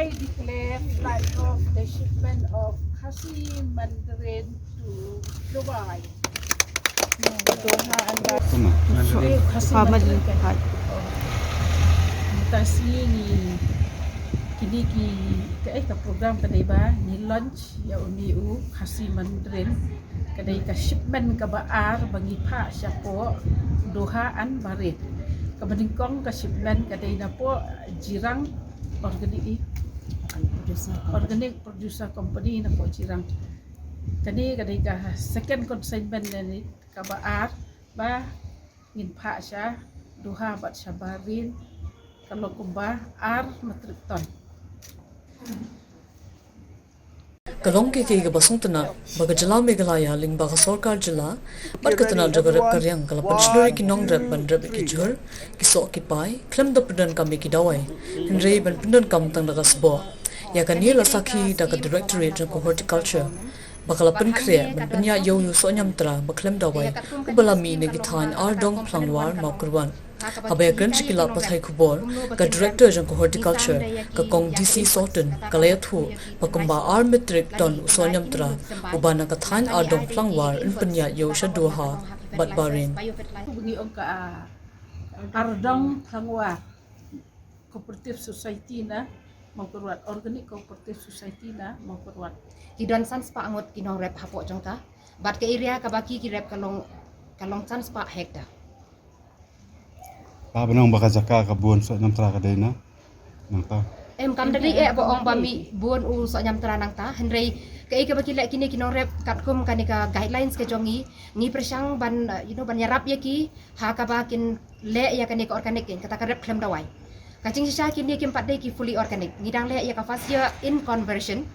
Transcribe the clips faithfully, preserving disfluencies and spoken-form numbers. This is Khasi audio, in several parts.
I declare flight off the shipment of Khasi Mandarin to Dubai. Doha and Mandarin. Khasi Mandarin. Mynta shi ngi kine ki ka eh ka program ka dei ba ngi launch ïa une u Khasi Mandarin. Ka dei ka shipment kaba ar ba ngi phah shapoh Doha and Bahrain. Kaba nyngkong ka shipment ka dei napoh Jirang Organic eh, Organic Producer Company napoh Jirang. Kane ka dei ka second consignment ne kaba ar ba ngin phah sha Doha bad sha Bahrain ka long kumba ar metric ton. Ka long ka kaei kaba sngewtynnat ba ka jylla Meghalaya lyngba ka sorkar jylla bad ka tnat jong ka rep ka riang ka la pynshlur ïa ki nongrep ban rep ïa ki jhur, ki soh ki pai khlem da pyndonkam ïa ki dawai, hynrei ban pyndonkam tang da ka sboh. Ïa kane la sakhi da ka Directorate jong ka Horticulture ba ka la pynkhreh ban pynïaid ïa u soh ñiamtra ba khlem dawai uba la mih na ki thaiñ Ardong Phlangwar Mawkyrwat. Haba ïakren sha ki lad pathai khubor, ka Director jong ka Horticulture, ka Kong D C Sawtun, ka la ïathuh ba kumba ar metric ton u soh ñiamtra uba na ka thaiñ Ardong Phlangwar yn pynïaid ïa u sha Doha bad Bahrain. Ngi ong ka Ardong Phlangwar Cooperative Society na Mawkyrwat, Organic Cooperative Society na Mawkyrwat. Ki don san spah ngut ki nongrep hapoh jong ka bad ka area kaba ki ki rep ka long ka long san spah hektar. Ba ban ong ba ka jaka ka bun soh ñiamtra ka dei na nangta. Em kam da dei eh ba ong ba mih bun u soh ñiamtra nangta, hynrei kaei kaba ki leh kine ki nongrep katkum kane ka guidelines ka jong ngi, ngi pyrshang ban uh, you know ban ïarap ïa ki ha kaba kin leh ïa kane ka organic, kata ka rep khlem dawai. Ka jingshisha kine kim pat dei ki fully organic, ngi dang leh ïa ka first year in conversion.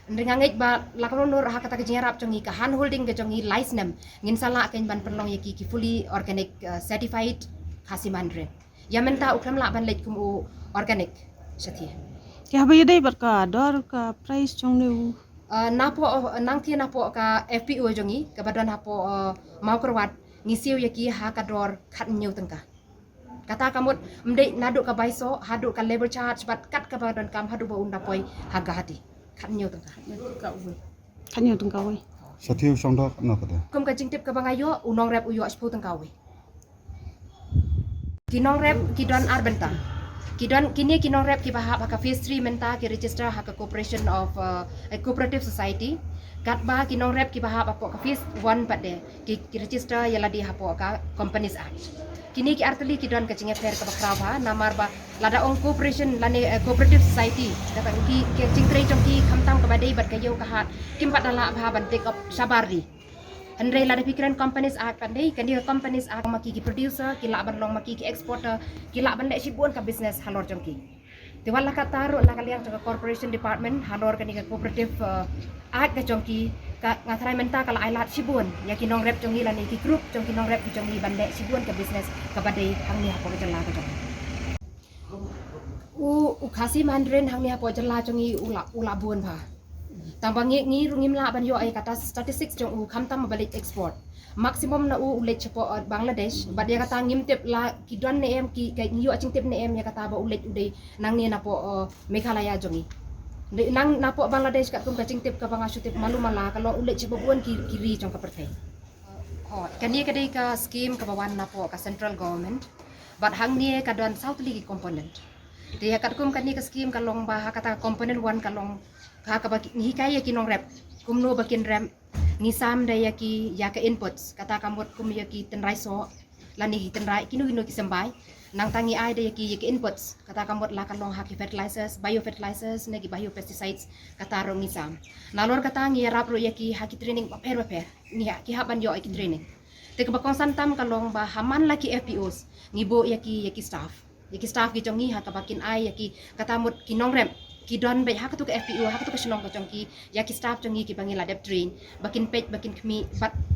Hynrei nga ngeit ba la ka long ha kata ka jingïarap jong ngi, ka hand holding ka jong ngi lai snem ngin sa lah kein ban pynlong ïa ki ki fully organic uh, certified Khasi Mandarin. Ïa mynta u khlem lah ban leit kum u organic. Shathie. Ki haba ïadei bad ka dor ka price jong ne u. Uh, napoh nangthie napoh ka F P O jong ngi kaba don hapoh uh, Mawkyrwat, ngi siew ïa ki ha ka dor khathynñiew tyngka. Kata ka mut ym dei naduh ka bai soh haduh ka labour charge bad kat kaba donkam haduh ba un da poi ha Guwahati. Khathynñiew tyngka. Khathynñiew tyngka wei. Shathie u shong dor na ka dei. Kum ka jingtip kaba nga ïoh u nongrep u ïoh shiphew tyngka wei. Ki nongrep ki don ar bynta. Ki don kine ki nongrep kiba hap ha ka phase three mynta ki register ha ka Corporation of uh, Cooperative Society. Katba ki nongrep kiba hap hapoh ka phase one pat de ki, ki register ïa lade hapoh ka Companies Act. Kine ki artylli ki don ka jingïapher kaba khraw bha namar ba lada ong corporation lane uh, cooperative society kata ki ki jingtrei jong ki khamtam kaba dei bad ka ïew ka hat kim pat da lah bha ban take up shabar ri. Hynrei lada phi kren Companies Act pat dei kane ka Companies Act ma ki ki producer ki lah ban long ma ki ki exporter ki lah ban leh shibun ka business halor jong ki. Te wat la katta ruh na ka liang jong ka Corporation Department halor kane ka Cooperative uh, Act ka jong ki ka nga tharai mynta ka la ai lad shibun ïa ki nongrep jong ngi lane ki group jong ki nongrep ki jong ngi ban leh shibun ka business kaba dei hangne hapoh ka jylla ka jong ngi. U u Khasi Mandarin hangne hapoh jylla jong ngi u la u la bun bha. Tang ba ngi ngi ruh ngim lah ban ïoh ïa kata statistics jong u khamtam ba leit export. Maximum na u u leit shapoh uh, Bangladesh bad ïa kata ngim tip la ki don ne em ki ka ngi ïoh jingtip ne em ïa kata ba u leit u dei nangne napoh uh, Meghalaya jong ngi. Nang napoh Bangladesh katkum ka jingtip kaba nga shu tip malu mala ka long u leit shapoh bun ki ki ri jong ka pyrthei. Kane ka dei ka scheme kaba wan napoh ka central government. Bad hangne ka don saw tylli ki component. Te ïa katkum kane ka scheme ka long ba ha kata ka component one ka long ha kaba ngi hikai ïa ki nongrep kumno ba kin rem, ngi sam da ïa ki ïa ka inputs kata ka mut kum ïa ki tynrai soh lane ki tynrai kino kino ki symbai. Nangta ngi ai da ïa ki ïa ki inputs kata ka mut la ka long ha ki fertilizers, biofertilizers ne ki biopesticides kata ruh ngi sam. Nalor kata ngi ïarap ruh ïa ki ha ki training bapher bapher. Ngi ha ki hap ban ïoh ïa ki training. Te kaba kongsan tam ka long ba ha man la ki F P Os ngi buh ïa ki ïa ki staff. Ïa ki staff ki jong ngi ha kaba kin ai ïa ki kata mut ki nongrep ki don beit ha katu ka F P O ha katu ka shnong ka jong ki ïa ki staff jong ngi kiba ngi la dep train ba kin peit ba kin khmih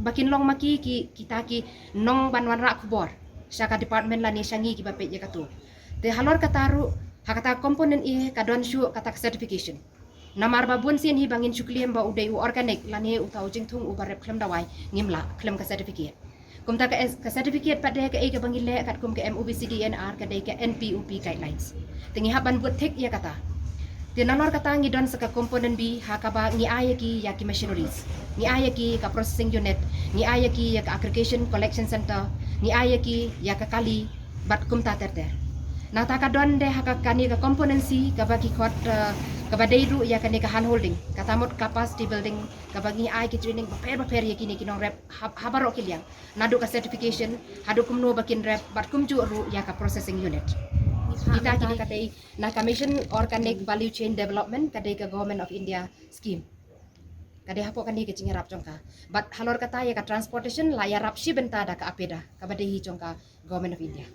ba kin long ma ki ki kita ki nong ban wanrah khubor sha ka department lane sha ngi kiba peit ïa katu. Te halor kata ruh ha kata component E ka don shuh kata ka certification. Namar ba bun sien hi ba ngin shu claim ba u dei u organic lane uta u jingthung uba rep khlem dawai ngim lah khlem ka certificate. Kumta ka, ka certificate pat de kaei kaba ngi leh katkum ka M O P C D N R ka dei ka N P O P guidelines. Te ngi hap ban buh tick ïa kata. Te nalor kata ngi don sa ka component B ha kaba ngi ai ïa ki ïa ki machineries, ngi ai ïa ki ka processing unit, ngi ai ïa ki ïa ka aggregation collection center, ngi ai ïa ki ïa ka kali bad kumta ter ter. Nangta ka don de ha ka kane ka component C kaba ki khot, eh, kaba dei ruh ïa kane ka hand holding, kata mut capacity building, kaba ngi ai ki training bapher bapher ïa kine ki nongrep ha, ha baroh ki liang, naduh ka certification haduh kumno ba kin rep bad kumjuh ruh ïa ka processing unit. Kita kine ka dei na ka Mission Organic Value Chain Development, ka dei ka Government of India scheme. Ka dei hapoh kane ka jingïarap jong ka. Bad halor kata ïa ka transportation la ïarap shi bynta da ka APEDA, kaba dei hi jong ka Government of India.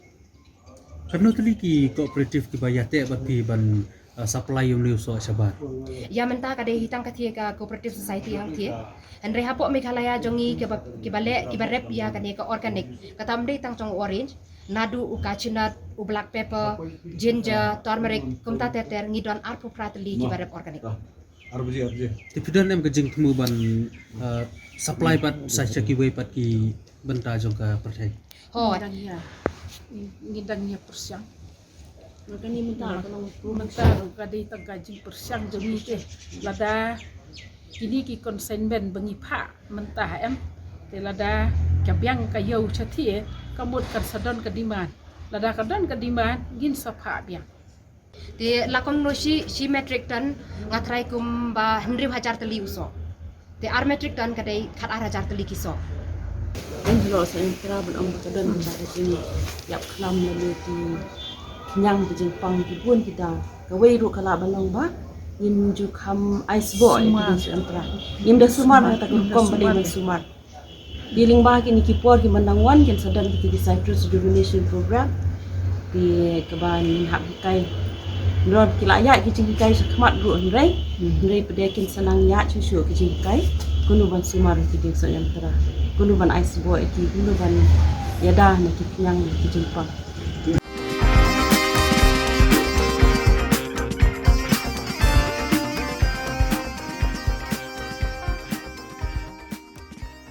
Katno tylli ki cooperative kiba ïateh bad phi ban, uh, supply ïa une u soh shabar? Ïa mynta ka dei hi tang ka thie ka cooperative society hangthie. Hynrei hapoh Meghalaya jong ngi kiba, kiba leh, kiba rep ïa kane ka organic, kata ym dei tang jong u orange, naduh u cashew nut, u black pepper, ginger, turmeric, kumta ter ter, ngi don arphew phra tylli kiba rep organic. Te phi don em ka jingthmu ban, uh, supply pat sa sha kiwei pat ki bynta jong ka pyrthei? Ho. Ngi dang ïa, ngi dang ïa pyrshang. Mynta ka dei tang ka jingpyrshang jong ngi te. Lada kine ki consignment ba ngi phah mynta, em, te lada ka biang ka ïew shathie, ka mut kan sa don ka demand. Lada ka don ka demand, ngin sa phah biang. Te la kumno shi, shi metric ton nga tharai kumba hynriew hajar tylli u soh. Te ar metric ton ka dei khat ar hajar tylli ki soh. Yn jlo sa yn tra ban ong ba ka don mynta ka jingïap khlam lane ki khñiang ki jingpang ki bun ki daw. Kawei ruh ka lah ban long ba ngim ju kham ai sboh ïa ki jingïap tra. Ngim da sumar na ka rukom ba dei ban sumar. Te lyngba kine ki por ki ban dang wan kin sa don kiti ki citrus rejuvenation program. Te kaba ngin hap hikai. Nalor ki la ïaid ki jinghikai shakhmat ruh hynrei. Hynrei pat de kin sa nang ïaid shuh shuh ki jinghikai. Kumno ban sumar ki jingsoh ïam tra. Kumno ban ai sboh ïa ki, kumno ban ïada na ki khñiang na ki jingpang.